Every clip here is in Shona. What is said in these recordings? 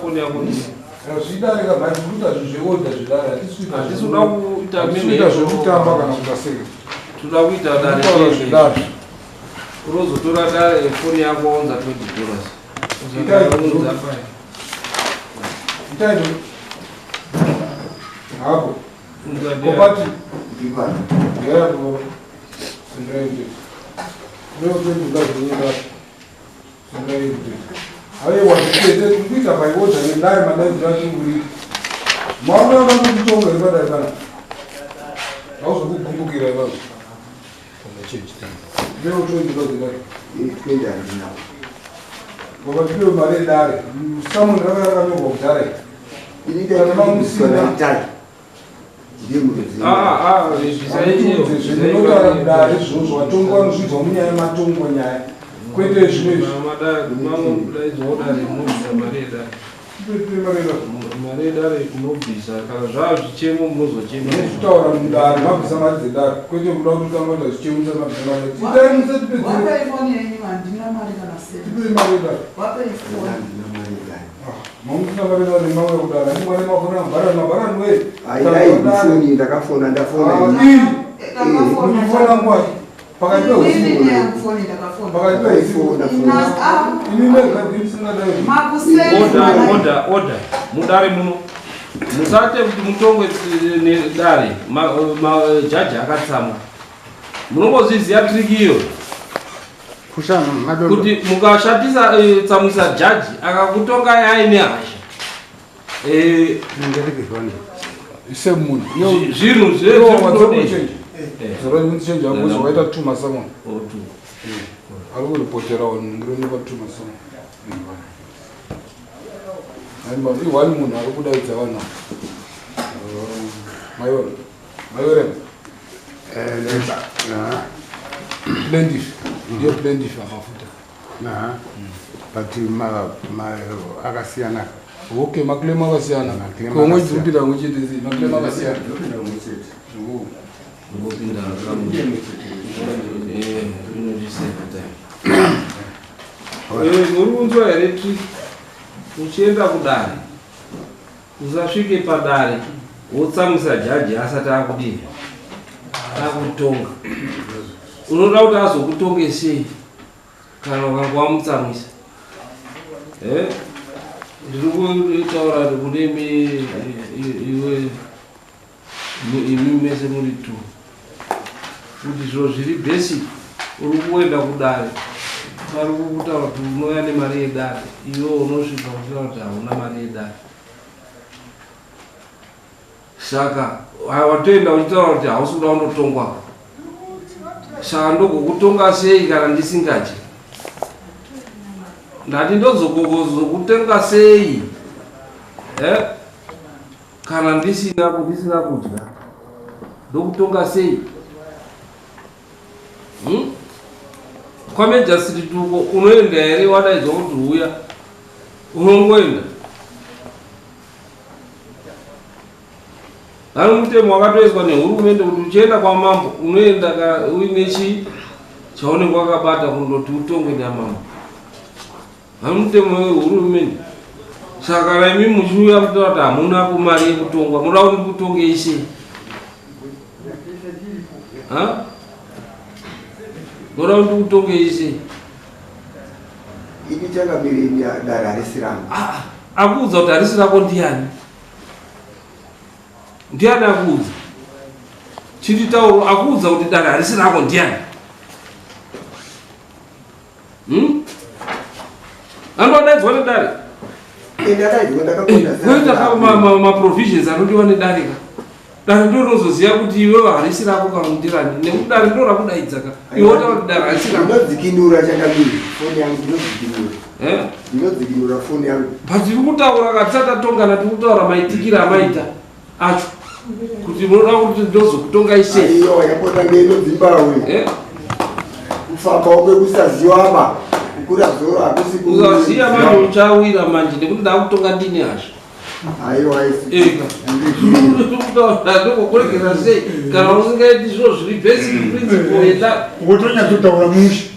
foni yako Zvidarika mhani kuita zvinhu zveorder zvidare hatisi kuita Hatisi kuda kuita hatisi kuita zvekutamba kana kuita sei. Toda kuita dare Kutaura zvedare. Unozotora dare foni yako waunza $20. Itai Unounza 5. Itai hapo. Unza dare. Kopati. Ndipano. Ngera ko. Sindai. Leo 20 dollars. Sindai. Aiwa tete kuita by order nedare madaidzira chinguri. Maona vanokutonga iri padare pana. Hauzokugumbukira ivazvo. Leo 20 dollars. 20 handina. Baba tipiwe mari yedare. Summon ranga rakanyorwa kudhara iri. Ini Kana mamusina. ndaitai. Ndiye muridzi. Ah, ah, bvisai Zvinotaura kudare izvozvo vatongi vanozvidzwa munyaya matongo nyaya. Kwete zvimwe izvi. Madaidzwawo dare munobvisa mari yedare. Tipe mari yedare. Mari yedare munobvisa kana zvava zvichemo munozochema. Munozvitaura mudare mabvisa mari dzedare kwete kuda kutotanga kuita zvichemo mabvisa mari. Itai musatipedzere. Wapei foni yenyu, handina mari kana senti. Tipei mari yedare. Wapei foni. Handina mari yedare. Mamusina mari yedare mauya kudare. Ani mwana mafona mabharani mabharani we. Ai foni ndakafona ndafona. Ah, ini. Ndakafona. Muchifona nguwai? Pakati peusiku. Inini yangu foni ndakafona. Pakati peusiku. Ndakafona Ina- foni. ah, Imi mega ndisingadai. makuseni Order, mwana- order, order. Mudare muno musate kuti mutongwe nedare majaji akatsamwa. Munongozviziva trick iyo Kushama madondo. kuti mukashatisa tsamwisa jaji akakutongai aine hasha Ngereke Semunhu. Zvinhu Iwo wadzoko zvezvinodii? change. Zora kuti change yako waita tuma someone. Oh, two. Ari kuripotera vanhu tuma someone. Aimba iwani munhu ari kudaidza vanhu. Maiwe. Maiwe. Eh, Plaintiff. Ndiye plaintiff amafuta. na but ma ma akasiyana. Okay, maclaim akasiyana. Maclaim Komwe akasiyana. dziripinda mumwe chete sei? Maclaim akasiyana. Oh. Ngopinda kamwe. Inondisave time. Muri kunzwa here trick? Uchienda kudare, usasvike padare wotsamwisa jaji asati akudii akutonga. Unoda kuti azokutonge sei kana ukanga wamutsamwisa? Ndiri kutaura kune iwe imi mese muri two kuti zviro zviri basic. Uri kuenda kudare, vari kukutaura kuti unouya nemari yedare, iwe unosvika uchitaura kuti hauna mari yedare. Saka watoenda uchitaura kuti hausi kuda kundotongwa, saka ndogokutonga sei kana ndisingadyi? Ndati ndozokutenga sei kana ndisina kudya? Ndokutonga sei? Kwamagistrate uko unoenda here? Wadaidzwa kuti uya, unongoenda? Vari mutemo wakatoiswa nehurumende kuti uchienda kwamambo unoenda uine chi chaunenge wakabata kundoti utongwe namambo. Vari mutemo wehurumende. Saka kana imi muchiuya kutaura kuti hamuna kumari yekutongwa, munoda kuti ndikutongei sei? Ha? Munoda kuti ndikutongei sei? Ini changamire, dare harisi rangu. Ah, akuudza kuti harisi rako ndiani? Ndiani akuudza? Chititauro, akuudza kuti dare harisi rako ndiani? Anodaidzwa nedare. Ndadaidzwa, ndakakonda. Kuita maprovisions anodiwa nedare ka. Dare ndo rinozoziva kuti iwewe harisi rako kana ndirani, nekuti dare ndo rakudaidza ka. Iwe wotaura kuti dare harisi rako. Ndinodzikinura changamire, foni yangu ndinodzikinura. Eh? Ndinodzikinura foni yangu. But tiri kutaura ka, tisati tatongana, tiri kutaura maitikiro amaita acho kuti munoda kuti ndozokutongai sei. Aiwa, yapota ngenodzimbawe. Eh? Kufamba kwekusaziwa apa kukura zoro hakusi. Usaziya manje uchawira manje, nekuti ndakutonga ndini hazvo. Aiwa. Ega. Ndokukuregera sei kana usingaiti zviro zviri basic principle yeda? Wotonyatsotaura mushe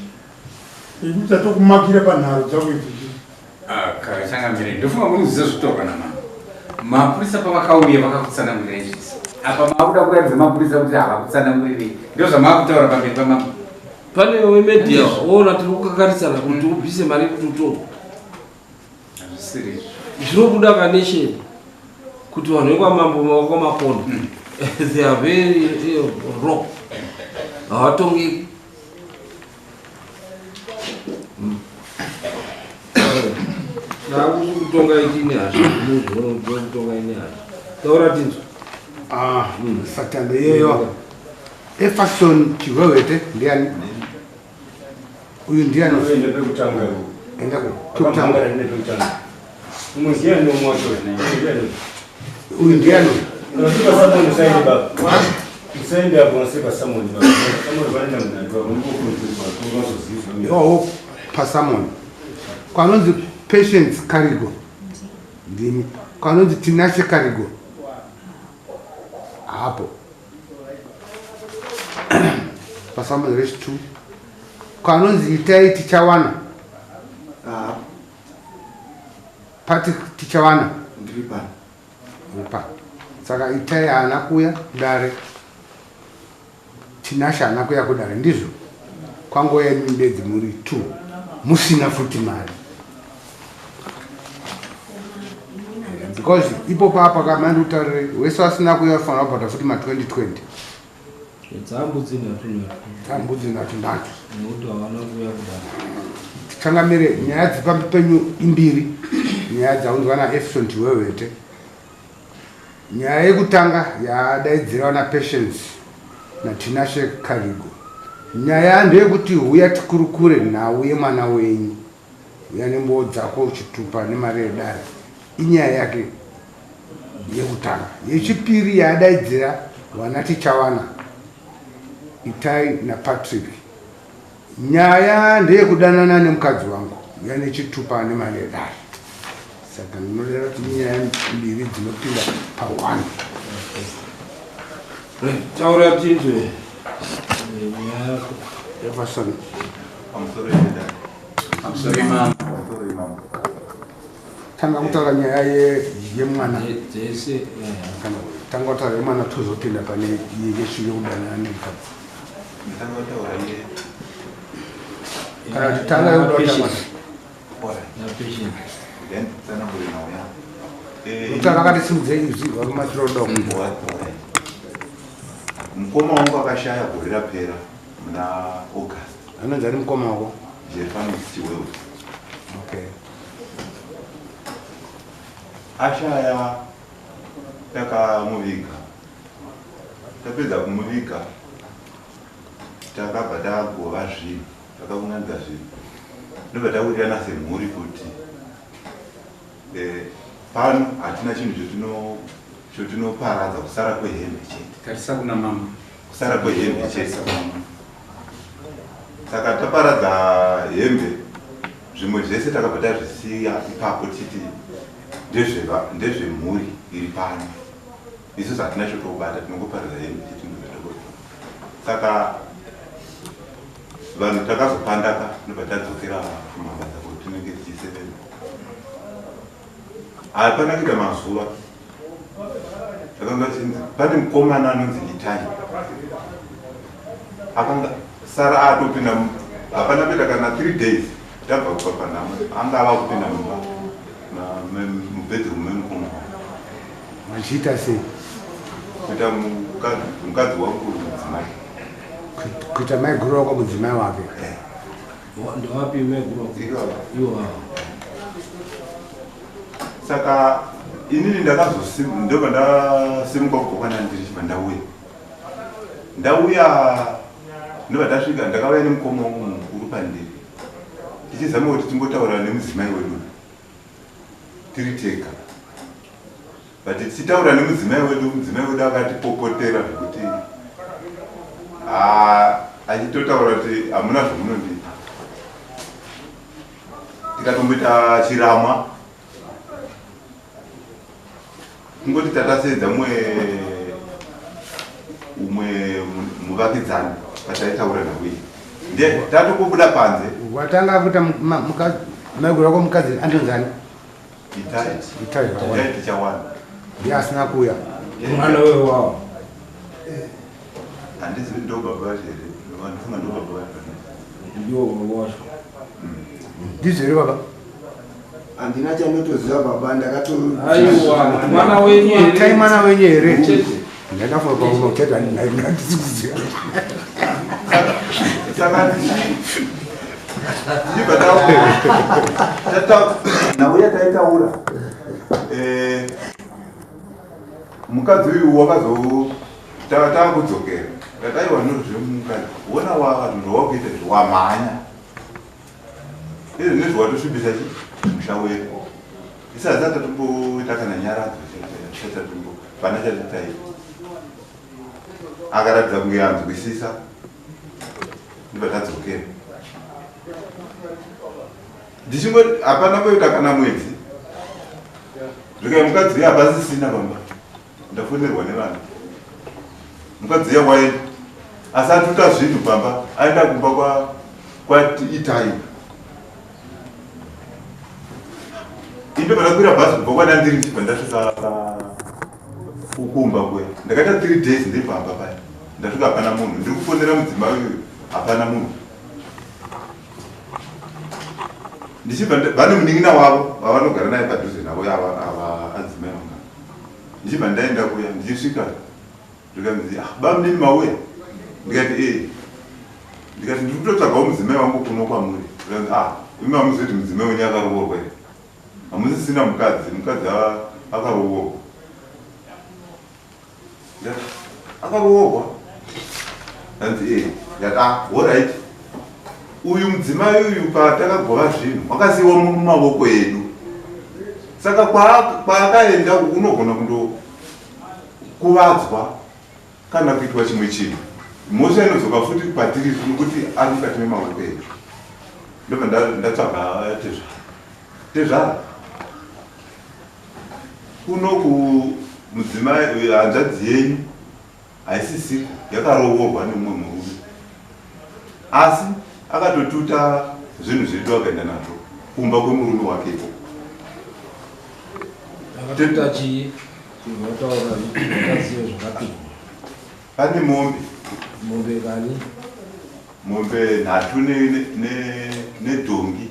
ekuti tatokumakira panharo dzako idzi. Ah, Changamire, ndofunga muri zvitaurwa namama. Mapurisa pavakauya vakakutsanangurira izvisi. Apa makuda kuratidza mapurisa kuti havakutsanangurirei. Ndizvo zvamakutaura pamberi pamambo. Pane wemedia woona tiri kukakarisana kuti ubvise mari yekuti utongwe. Hazvisiri izvo. Zvinobuda kanation kuti vanhu vekwamambo vakwamakono they are very raw, havatongeki. Ndakuti kutonga ichine hasha, kutonga ine hasha. Taura tinzwa. Ah, satando iyeyo Efason Chiwewete ndiani uyu? Ndiani? Ende pekutanga. Enda Akamhangara kutanga. ende pekutanga. Umuziya ndomwe wacho. Uyu ndiani? Unosipa summon usaende baba. Usaende apo unosipa summon baba. Summon vanoenda munhu apo ndikokurudzirwa kuti Iwawo pasummon kwanonzi Patience Karigo ndimi, kwanonzi Tinashe Karigo hapo pasummon rechi 2, kwanonzi Itai Tichawana. Ah, Pati Tichawana. Ndiri pano. Upa saka Itai haana kuuya kudare, Tinashe haana kuuya kudare, ndizvo? Kwangouya imi bedzi muri two musina futi mari, because ipo papa kamandikutaurire wese asina kuuya ufanira kubhadhara futi ma2020. Dzambudzi nhatu nhatu. Dzambudzi nhatu nhatu. Nekuti havana kuuya kudare. Tichangamire, nyaya dzepambi penyu imbiri, nyaya dzaunzwa naEfson Chiwewete. Nyaya yekutanga yadaidzirawo naPatience naTinashe Karigo, nyaya ndeyekuti huya tikurukure nhau yemwana wenyu, uya nembowo dzako, uchitupa nemari yedare. Inyaya yake yekutanga. Yechipiri yaadaidzira vana Tichawana, Itai naPatrick, nyaya ndeyekudanana nemukadzi wangu, uya nechitupa nemari yedare. Saka ndinodera kuti nyaya mbiri dzinopinda pa1. Taura tinzwe nyaya yako. Everson. Pamusoro yedare. Pamusoro imambo. Pamusoro imambo. Tanga kutaura nyaya yemwana. Dzese. Tanga kutaura yemwana, tozopinda pane yesu yekudanana nemukadzi. Nditanga kutaura ye Kana kuti tanga yekuda kuta mwana. Alright. NaPatience. Then tsanangure nhau yangu. Kutaura akati simudzei izwi vakumatiro oda kuita. Alright. Mukoma wangu akashaya gore rapera muna August. Anonzi ari mukoma wako? Jerefani Chiwewe. Okay. Ashaya, takamuviga. Tapedza kumuviga, takabva tagova zvinhu, takaunganidza zvinhu, ndobva tawirirana semhuri kuti pano hatina chinhu chotinoparadza kusara kwehembe chete. Tarisa kuna mama. Kusara kwehembe chete. Tarisa kuna mama. Saka taparadza hembe, zvimwe zvese takabva tazvisiya ipapo titi ndezvemhuri iri pano, isusu hatina chotobata, tinongoparadza hembe chete. Ndobva saka vanhu takazopandaka, ndobva tadzokera kumabasa kuti tinenge tichisevenza. Hapana kuita mazuva, takanga chinzi pane mukomana anonzi Itai akanga sara atopinda hapana kuita kana 3 days tabva kubva panhamo, anga ava kupinda mumba mubedroom memukoma wangu. Vachiita sei? Kuita mukadzi wangu mudzimai. Kuita maiguru wako mudzimai wake? Ndewapi maiguru? Iwawa. Iwawa. Saka inini ndobva ndasimuka kubva kwanandiri, chibva ndauya. Ndauya, ndobva tasvika, ndakauya nemukoma wangu mukuru pandiri, tichizama kuti timbotaura nemudzimai wedu tiri tega. But tichitaura nemudzimai wedu, mudzimai wedu akatipopotera zvekuti achitotaura kuti hamuna zvamunondiita. Tikatomboita chiramwa, kungoti tatasedza umwe muvakidzani pataitaura nawe, ndiye tatokubuda panze. Watanga kuita Maiguru wako mukadzi anonzani? Itai. Itai. Itai Tichawana. Ndiye asina kuuya. Mwana wewe wao. Handizivi ndo baba vacho here, vandifunga ndo baba vacho. Ndiwo baba vacho. Ndizvo here baba? Handina chandinotoziva baba, ndakato Aiwa, mwana wenyu here? Itai mwana wenyu here? Chete. Ndakafunga kwauno chete handisi kuziva. Saka ndichibva nauya taitaura mukadzi uyu wakazo takudzokera ndataiwa nozvemukadzi wona wazvinhu zvawakuita izvi wamhanya izvi nezvawatosvibisa chi musha wedu isati atatomboita kana nyaradzo chatatombo pana chatataita akaratidza kunge anzwisisa ndibva tadzokera ndichingoti hapana kuita kana mwedzi zvikai mukadzi uya hapasisina pamba ndafonerwa nevana mukadzi uya waenda asi atuta zvinhu pamba aenda kumba kwaitai indobva ndakwira bhazi kubva kwadandiri ndichibva ndasvika kukumba kuya ndakaita 3 days ndiri pamba paya ndasvika hapana munhu ndiri kufonera mudzimai uyu hapana munhu ndichibva vane munin'ina wavo vavanogara naye padhuze navo ava adzimai vanga ndichibva ndaenda kuya ndichisvika zvikanzi ah, bamunini mauya ndikati ee ndikati ndiri kutotsvagawo mudzimai wangu kuno kwamuri zvikanzi ah imi hamuzivi kuti mudzimai wenyu akaroorwa here hamusisina mukadzi mukadzi akaroorwa ndikati akaroorwa anzi ee ndikati ah horait uyu mudzimai uyu patakagova zvinhu wakasiiwa mumavoko edu saka kwaakaenda unogona kundokuvadzwa kana kuitwa chimwe chinhu mhosva inodzoka futi kwatiri nokuti ari mukati memavoko edu ndobva ndatsvaga tezvara tezvara kuno kumudzimai hanzvadzi yenyu haisisiko yakarovorwa nemumwe murume asi akatotuta zvinhu zvedu akaenda nazvo kumba kwemurume wake ikoko. Akatuta chii? Chinotaura zvakaziva zvakapinda. Pane mombe. Mombe kani? Mombe nhatu nedhongi.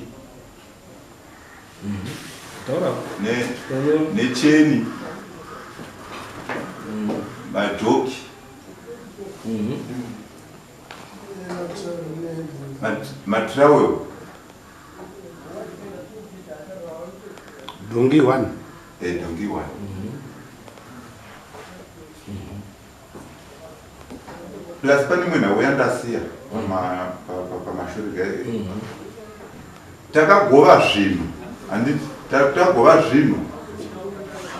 Taura. Necheni. Madhoki. Matrawel. Dhongi one. Dhongi one. Plus pane imwe nhau yandasiya pamashure gai. Takagova zvinhu handiti tagova zvinhu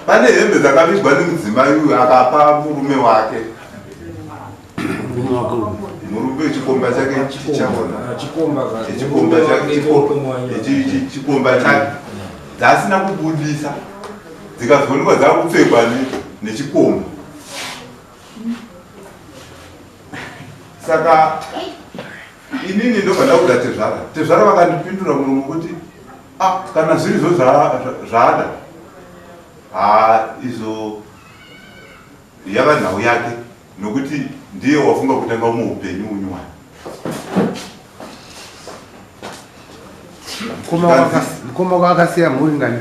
pane hembe dzakavigwa nemudzimai uyu akapa murume wake murume chikomba chake chichaona chikomba chake dzasina kubudisa dzikazoonekwa dzakupfekwa nechikomba saka inini ndobva ndaudza tezvara tezvara vakandipindura muromo kuti ah kana zvirizvo zvaada haa izvo yava nhau yake nokuti ndiye wafunga kutanga muupenyu unyuwani mukoma wako akasiya mhuri ngani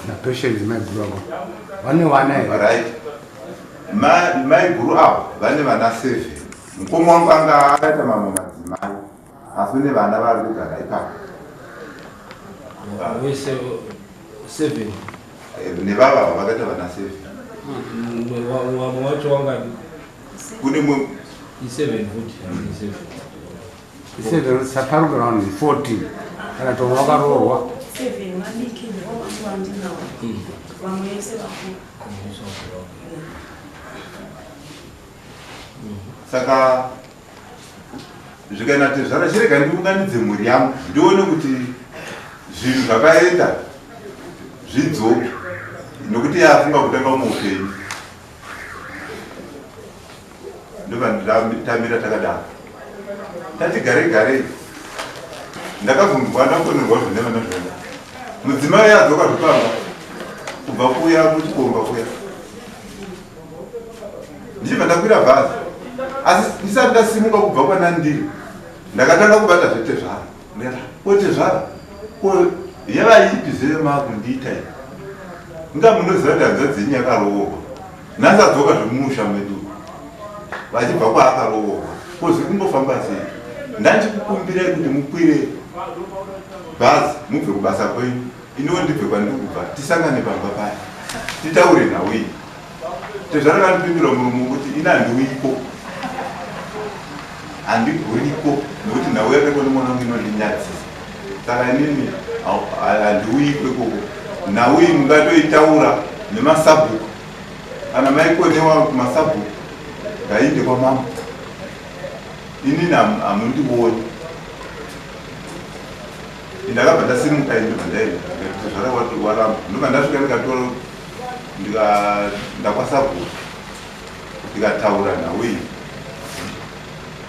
napatience maiguru ako vane vana here right maiguru avo vane vana 7 mukoma wangu anga akaita mamwe madzimai asi une vana vari kugara ipapo wese 7 nevava ava vakaita vana 7 vamwe wacho wangadi kune mwe i7 futi i7 7 saparuka round 14 kana tomwe wakaroorwa 7 vadiki ndivo vandinawo vamwe vese vakuru saka zvikaenda tezvara chirega ndiunganidze mhuri yangu ndione kuti zvinhu zvakaenda zvidzoke nokuti yafunga kutanga muupenyu ndobva tamira takadaro tati garei garei Ndakabvunzwa ndafonerwa zvineva nezvenda. Mudzimai adzoka zvipamba kubva kuya kuchikomba kuya. Ndichibva ndakwira bhazi. Asi ndisati ndasimuka kubva kwanandiri ndakatanga kubata zvetezvara. Ndikati ko tezvara ko yava ipi zve makundiita iyi? Inga munoziva kuti hanzvadzi yenyu yakaroorwa. Nhasi adzoka zvemumusha medu vachibva kwaakaroorwa. Ko zviri kumbofamba sei? Ndandichikukumbirai kuti mukwire bhazi mubve kubasa kwenyu iniwo ndibve kwandiri kubva tisangane pamba paya titaure nhau iyi. Tezvara vanopindura murume kuti ini handiuyiko handiguriko nekuti nhau yakaitwa nemwana wangu inondinyadzisa saka inini handiuyiko ikoko nhau iyi mungatoitaura nemasabhuku kana maikonewa kumasabhuku ngaiinde kwamambo inini hamundioni ndakabva ndasimuka ini ndobva ndaenda ndikati tezvara waramba ndobva ndasvika ndikatora ndikaenda kwasabhuku ndikataura nhau iyi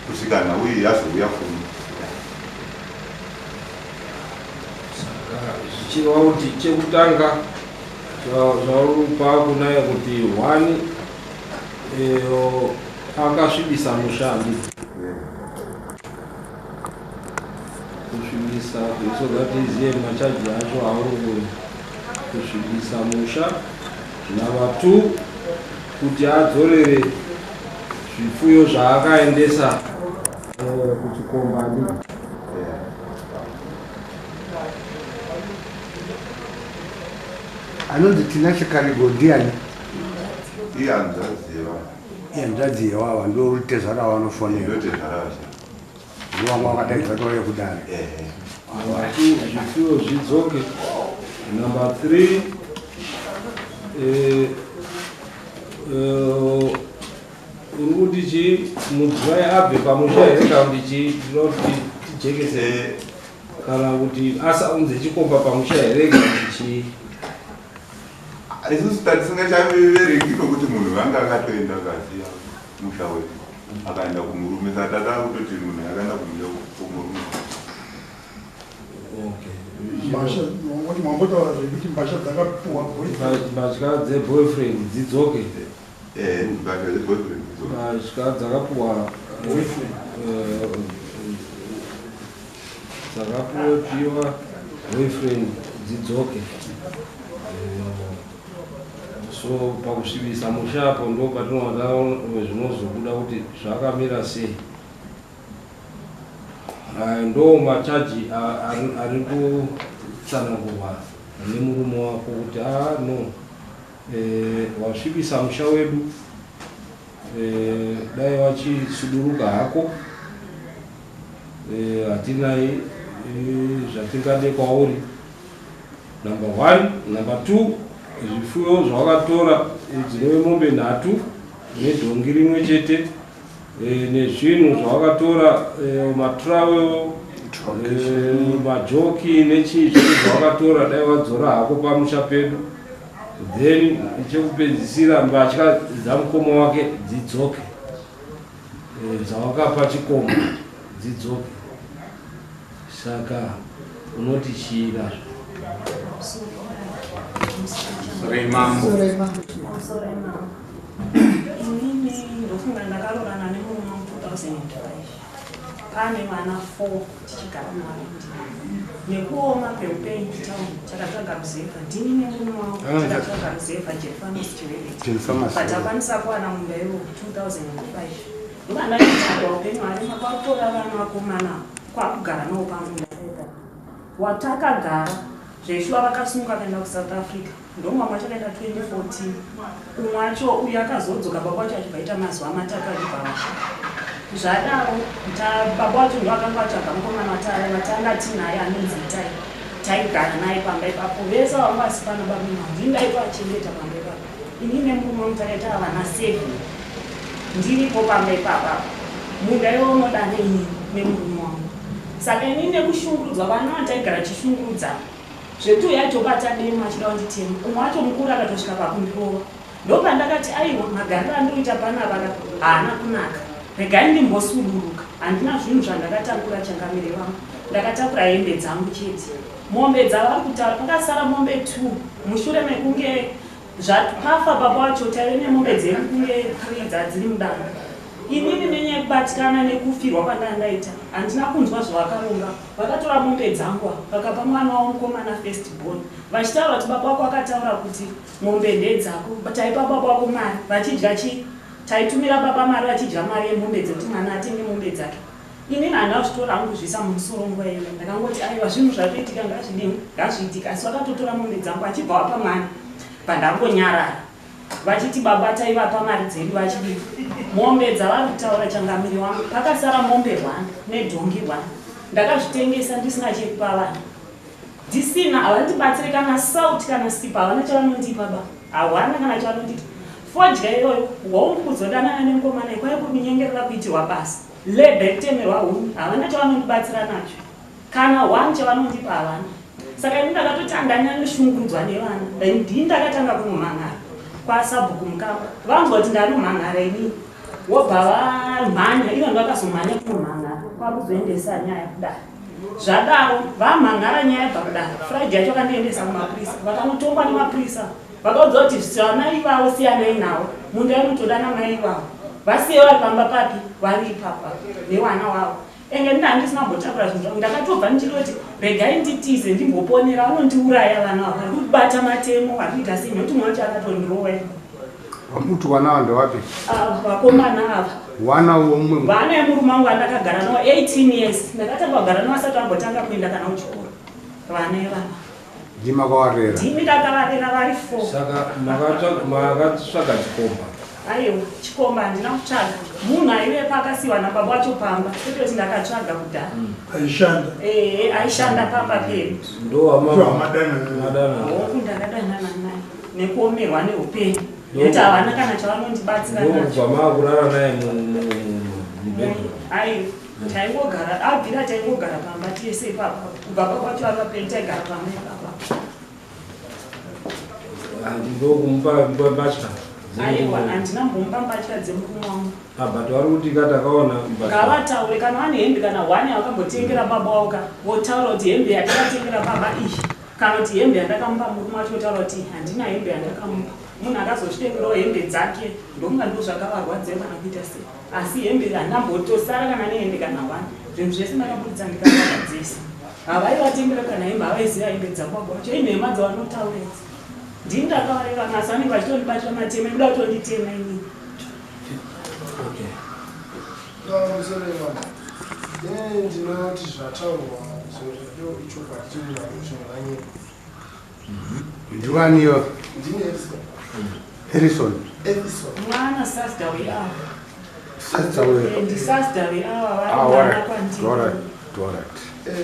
kusvika nhau iyi yazouya kuno. Saka zvichireva kuti chekutanga zvauri kupa kunaye kuti one akasvibisa musha handiti? Kusvibisa so that izive machaji acho auri kusvibisa musha. Number 2 kuti adzorere zvipfuyo zvaakaendesa kuchikomba handiti? Anonzi Tinashe Karigo ndiani? Ihanzvadzi yevanhu. Ihanzvadzi yewawa ndo rutezvara wavanofonera. Ndotezvara vacho. Ndiwo wanga wakadaidzwa tauye kudare. Number 2 zvipfuyo zvidzoke. Number 3 uri kuti chii mudzimai abve pamusha here kana kuti chii ndinoda kuti tijekese kana kuti asaunze chikomba pamusha here kana kuti chii? Isusu tatisingachaverengi nokuti munhu vanga akatoenda akasiya musha wedu akaenda kumurume saka tata kutoti munhu akaenda kumusha kumurume. Okay. Mbasha, mambotaura zvekuti mbasha dzakapuwa boyfriend. Mbatya dzeboyfriend dzidzoke. Mbatya dzeboyfriend dzidzoke. Mbatya dzakapuwa boyfriend. Dzakapuwa boyfriend dzidzoke. So pakusvibisa musha apo ndo patinoona zvinozobuda kuti zvakamira sei. Ndo machaji ari kutsanangurwa nemurume wako kuti no wasvibisa musha wedu, dai wachisuduruka hako, hatinai zvatingade kwauri. Number 1. Number 2, zvipfuyo zvawakatora dzinove mombe 3 nedhongi rimwe chete, nezvinhu zvawakatora matravel, majoki nechii zvinhu zvawakatora dai wadzora hako pamusha pedu. Then chekupedzisira mbatya dzamukoma wake dzidzoke, dzawakapa chikomba dzidzoke. Saka unoti chii nazvo? Sorry mambo. Sorry mambo. Inini ndofunga ndakaroorana nemurume mu 2005 pane vana 4 tichigara naye. Nekuoma kweupenyu kutauni takatsvaga ruzevha, ndini nemurume wangu takatsvaga ruzevha Jerfanos Chivereti, but akwanisa kuwana munda iwo 2005. Ndoba ndaitagwa upenyu harema kwakutora vana vakomana kwakugara navo pamunda watakagara. Zveshuwa vakasimuka kuenda kuSouth Africa, ndomwe wacho akaenda 2014, umwe wacho uyu akazodzoka baba wacho achibva aita mazuva 3 achibva vasha. Zvadaro baba wacho ndo akanga atsvaga mukomana watanga tinaye anonzi Itai, taigara naye pamba ipapo. Vese vanga vasi pana baba ndini ndaitoachengeta pamba ipapo. Ini nemurume wangu takaita vana 7 ndiripo pamba ipapapo. Munda iwo unoda neini nemurume wangu. Saka inini nekushungurudzwa vana vataigara chishungurudza zvekuti uyu aitobata demo achida kunditema, umwe wacho mukuru akatosvika pakundirova. Ndopandakati aiwa, magariro andinoita panapa haana kunaka, regai ndimbosuduruka. Handina zvinhu zvandakatakura, changamire vangu. Ndakatakura hembe dzangu chete. Mombe dzavari kutaura, pakasara mombe 2 mushure mekunge zvapafa baba wacho, taive nemombe dzedu kunge 3 dzadziri mudanga. Inini nenyaya yekubatikana nekufirwa kwandanga ndaita, handina kunzwa zvavakaronga. Vakatora mombe dzangu ava, vakapa mwana wavo mukomana first born, vachitaura kuti baba wako akataura kuti mombe ndedzako, taipa baba wako mari vachidya chii, taitumira baba mari vachidya mari yemombe dzekuti mwana atenge mombe dzake. Inini handina kuzvitora hangu kuzviisa mumusoro nguva iyoyo, ndakangoti aiwa, zvinhu zvatoitika ngazvidini, ngazviitika. Asi vakatotora mombe dzangu achibva wapa mwana, pandangonyarara vachiti baba taivapa mari dzedu vachidii. Mombe dzavari kutaura, changamiri wangu, pakasara mombe 1 nedhongi 1. Ndakazvitengesa ndisina chekupa vana, ndisina. Havandibatsire kana sauti kana sipa, havana chavanondipa ba, hawana kana chavanondipa. Fodya iyoyo hongu, kuzodanana nemukomana ikwai kuri kunyengerera kuitirwa basa lebha yekutemerwa huni, havana chavanondibatsira nacho, kana one chavanondipa havana. Saka ini ndakatoti handanyanya nevana, ndini ndakatanga kunomhan'ara kwasabhuku Mukamba. Vanzwa kuti ndanomhan'ara inini, wobva vamhanya ivo, ndakazomhanya kunomhan'ara kwakuzoendesa nyaya kudare. Zvadaro vamhan'ara nyaya yabva kudare, Friday yacho vakandiendesa kumapurisa, vakanotongwa nemapurisa. Vakaudza kuti vana ivavo siyanai navo, munda inotoda namai ivavo, vasiye vari pamba papi, vari ipapa nevana wavo. Enge ndina handisina kumbotakura zvinhu zvangu, ndakatobva ndichitoti regai nditize ndimboponera, vanondiuraya vana ava, vari kubata matemo, vari kuita sei, nekuti mwana wacho akatondirowa. Wamuti wana wa ndewapi? Vakomana ava. Wana womumwe? Vana yemurume wangu andakagara navo 18 years. Ndakatanga kugara navo asati ambotanga kuenda kana kuchikoro, vana ivava. Ndima kawarera? Ndimi ndakavarera vari 4. Saka makatsvaga chikomba? Aiwa, chikomba handina kutsvaga. Munhu aivepo akasiyiwa nababa wacho pamba, kwete kuti ndakatsvaga kudhara. Aishanda? Ehe, aishanda pamba pedu. Ndo Ndo Hongu, ndakadanana naye nekuomerwa neupenyu, nekuti havana kana chavanondibatsira nacho. Ndobva maakurara naye mubedroom? Aiwa, taingogara, abvira taingogara pamba tese ipapa. Kubva baba wacho ari vapenyu taigara pamba ipapa. Ndokumupa mbatya? Aiwa, handina mbomupa mbatya dzemurume wangu. But vari kuti ka takaona mbatya. Ngavataure kana vane hembe kana hwani yakambotengera baba wavo ka, votaura kuti hembe yandakatengera baba iyi, kana kuti hembe yandakamupa murume wacho, votaura kuti handina hembe yandakamupa. Munhu akazozvitengerawo hembe dzake, ndokunga ndo zvakavarwadzira kana kuita sei. Asi hembe handambotosara kana nehembe kana hwani. Zvinhu zvese ndakabuditsa ndikavapa dzese. Havaivatengera kana hembe, havaiziva hembe dzababa wacho. Inhema dzavanotaura idzi. Ndini ndakavarera, asi vanenge vachitondibatira matema ekuda kutonditema inini. Okay. Pamusoro yemama, inini ndinoti zvataurwa zvimwe zvacho ichokwadi, chimwe zvimwe. Ndiwaniyo? Ndini Edison. Harrison? Edison. Mwana sasda weava. Sasda? Ndisasda veava. Ah, vari alright. kwandiri. Alright.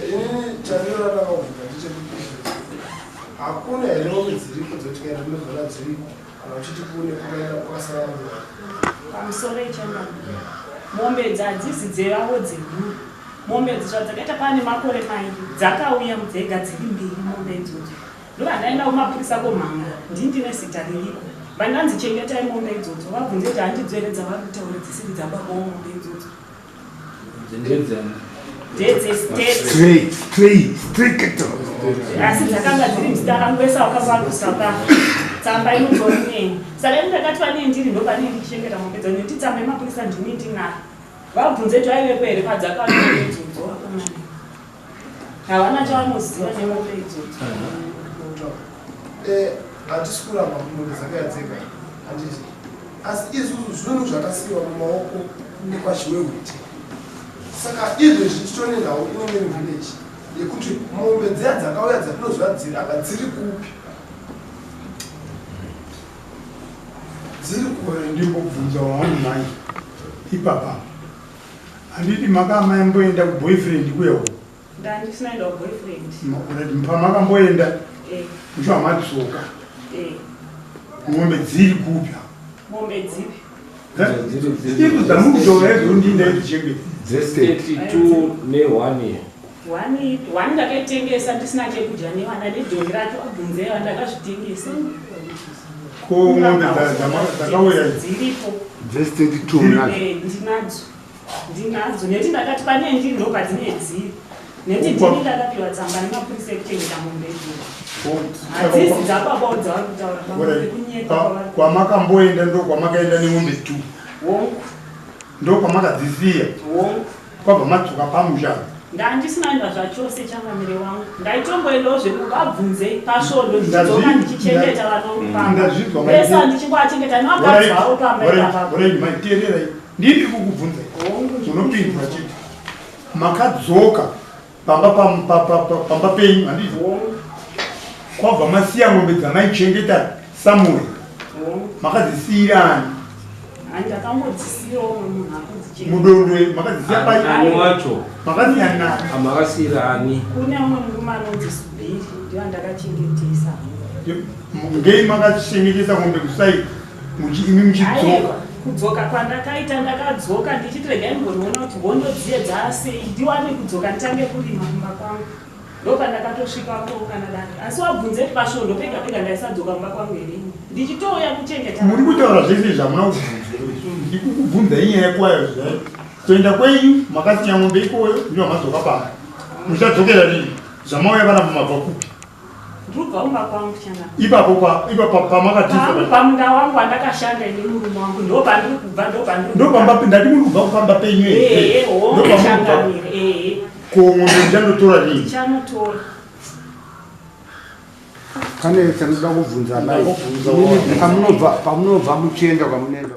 Inini chandinoda ndakabvunza ndechekuti hakuna here mombe dziripo dzekuti kaenda ndinozoona dziriko, kana uchiti kune kukaenda kwakasara munhu? Pamusoro ichangana, mombe idzi hadzisi dzevavo dzemhuri. Mombe idzi zvadzakaita pane makore mairi dzakauya dzega dziri mbiri mombe idzodzo. Ndobva ndaenda kumapurisa komhanga, ndini ndine zita ririko. Vandanzi chengetai mombe idzodzo, vabvunze kuti handidzo here dzavari kutaura dzisiri dzababa mombe idzodzo. Ndedzani? Ndedzestate. Straight, straight, straight cattle. Asi dzakanga dziri muzita rangu vese vakanga kusapa tsamba inotori neni. Saka ini ndakati vanei ndiri ndopanei ndichichengeta mombe dzo, nekuti tsamba yemapurisa ndini ndinayo. Vabvunze kuti vaivepo here padzakauya mombe idzodzo. Vakomana havana chavanoziva nemombe idzodzo. Hatisi kuramba kuti mombe dzakauya dzega, handiti? Asi isusu zvinhu zvakasiyiwa mumaoko ekwaChiwehwete. Saka izvezvi titone nhau inenge muvillage yekuti mombe dziya dzakauya dzatinoziva dziri apa dziri kupi, dziri kupi? Ndimbobvunza wangu mai ipapa, handiti makamamboenda kuboyfriend kuyawo? Ndandisinaenda kuboyfriend. Pamakamboenda muchiwa madzoka, mombe dziri kupi? Mombe dzipi? Idzo dzamukutaura idzo, ndinda idzichengeta. Dze32 ne1 year. One one ndakaitengesa ndisina chekudya nevana, nedhongi racho. Abvunzewa, ndakazvitengesa. Ko mombe dzakauya? Dziripo. Dze32 nadzo? Ndinadzo, ndinadzo, nekuti ndakati pane ndiri ndo padzinee dziri. Nekuti ndini ndakapiwa tsamba nemapurisa ekuchengeta mombe idzodzo. Hadzisi dzababawo dzavari kutaura baba kunyepa kwavari. Kwamakamboenda ndokwamakaenda nemombe two. Hongu. Ndokwamakadzisiya. Hongu. Kwabva madzoka pamusha. Ndandisina kuenda zvachose changamire wangu. Ndaitomboendawo zvekuvabvunze pasvondo ndichidzoka ndichichengeta vana vangu pamba. Ndazvinzwa Vese handichingoachengeta nevakadzi vavo pamba ipapa. Alright, maiteererai. Ndini ndiri kukubvunzai. Munopindura chete. Makadzoka pamba pamba penyu handiti? Kwabva masiya mombe dzamaichengeta Samuel. Makadzisiira ani? Ndakangodzisiirawo umwe munhu akudzichengeta. Mudondo makadzisiya pai? Ani wacho? Makasiya nani? Amakasiira ani? Kune umwe murume anonzi Subiri ndiye andakachengetesa. Ngei makachengetesa mombe kusai imi muchidzoka? Aiwa, kudzoka kwandakaita ndakadzoka ndichiti regai ndimbonoona kuti hondo dziye dzaasei ndiwane kudzoka nditange kurima kumba kwangu. Ndopandakatosvika kutoukana dare. Asi wabvunze kuti pasvondo pega pega ndaisadzoka kumba kwangu here ini. Ndichitouya kuchengeta. Muri kutaura zvese izvi hamuna kubvunzwa. Ndikukubvunza inyaya kwayo zvayo. Kuenda kwenyu makasiya mombe ikoyo ndiyo madzoka pano. Muchadzokera rini? Zvamauya vana mumabva kupi? Ndiri kubva kumba kwangu changa. Ipapo pa ipapo pamakatiza. Pangu pamunda wangu wandakashanda ini murume wangu ndopandiri kubva ndopandiri. Ndopamba ndati muri kubva kupamba penyu here? Ehe, hongu changamire. Ehe. Ko mombe muchandotora rini? Tichanotora. Pane chanoda kubvunza mai. Pamunobva pamunobva muchienda kwamunoenda.